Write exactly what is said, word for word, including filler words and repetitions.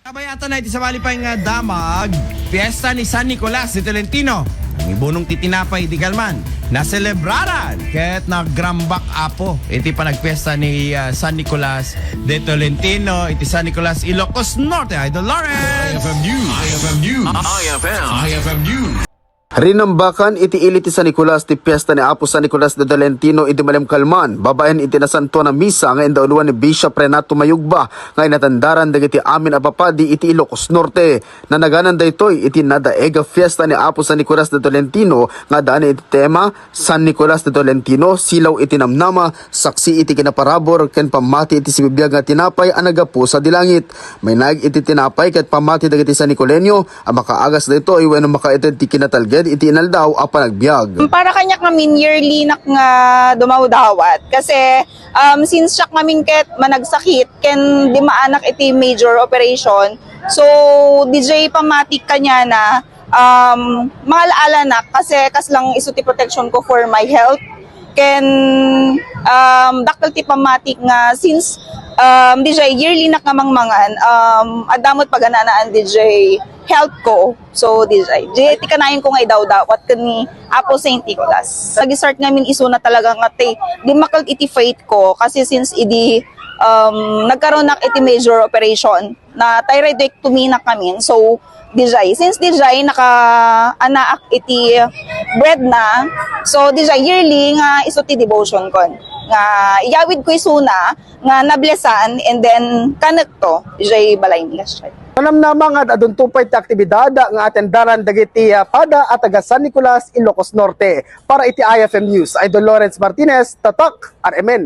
Kabayatan na iti sabali pay nga damag, Fiesta ni San Nicolas de Tolentino. Nangibunong ti tinapay idi kalman. Naselebraran ket nagrambak apo iti panagpiesta ni, ah, San Nicolas de Tolentino iti San Nicolas, Ilocos Norte, Idol Lawrence. I F M News. I F M News. I F M. I F M News. Rinambakan iti ili ti San Nicolas ti piesta ni Apo San Nicolas de Tolentino idi malimkalman, babaen iti nasantuan a misa nga indauluan ni Bishop Renato Mayugba nga inatandaran dagiti amin a papadi iti Ilocos Norte. Nanaganan daytoy iti nadaeg a fiesta ni Apo San Nicolas de Tolentino nga addaan iti tema San Nicolas de Tolentino, Silaw iti Namnama, Saksi iti Kinaparabur, ken Pammati iti Sibibiag nga Tinapay a naggapu sadi langit. Mainaig iti tinapay ket pammati dagiti San Nicoleño a makaagas daytoy wenno makaited ti kinatalged iti inaldaw a panagbiag. Para kaniak ngamin, yearly nak nga dumawdawat. Kasi, um, since siak ngamin ket managsakit, ken dimmaanak iti major operation. So, D J pammatik kaniana, um, maala-alanak kasi kasla isu ti protection ko for my health. Ken, um, dakkel ti pammatik nga since, um, D J, yearly nak nga mangmangan, um, adda met pagananaan, D J, health ko. So, D J, di, ti kanayon ko nga idawdawat ken ni Apo Saint Nicholas. Nag-start ngamin isuna talaga nga ti, dimmakkel iti faith ko. Kasi since idi, um, nagkaroon nak iti major operation, na thyroidectomy na kami. So, D J, since D J nakaanaak iti bread na, so D J yearly nga isu ti devotion kon nga iyawid ko isuna nga nablesan and then kanekto, D J balay ni Kashay. Manamnama nga ad-adunto pay ti aktibidad nga atendaran dagiti, ah, pada a taga San Nicolas, Ilocos Norte. Para iti I F M News, Idol Lawrence Martinez, Tatak, R M N.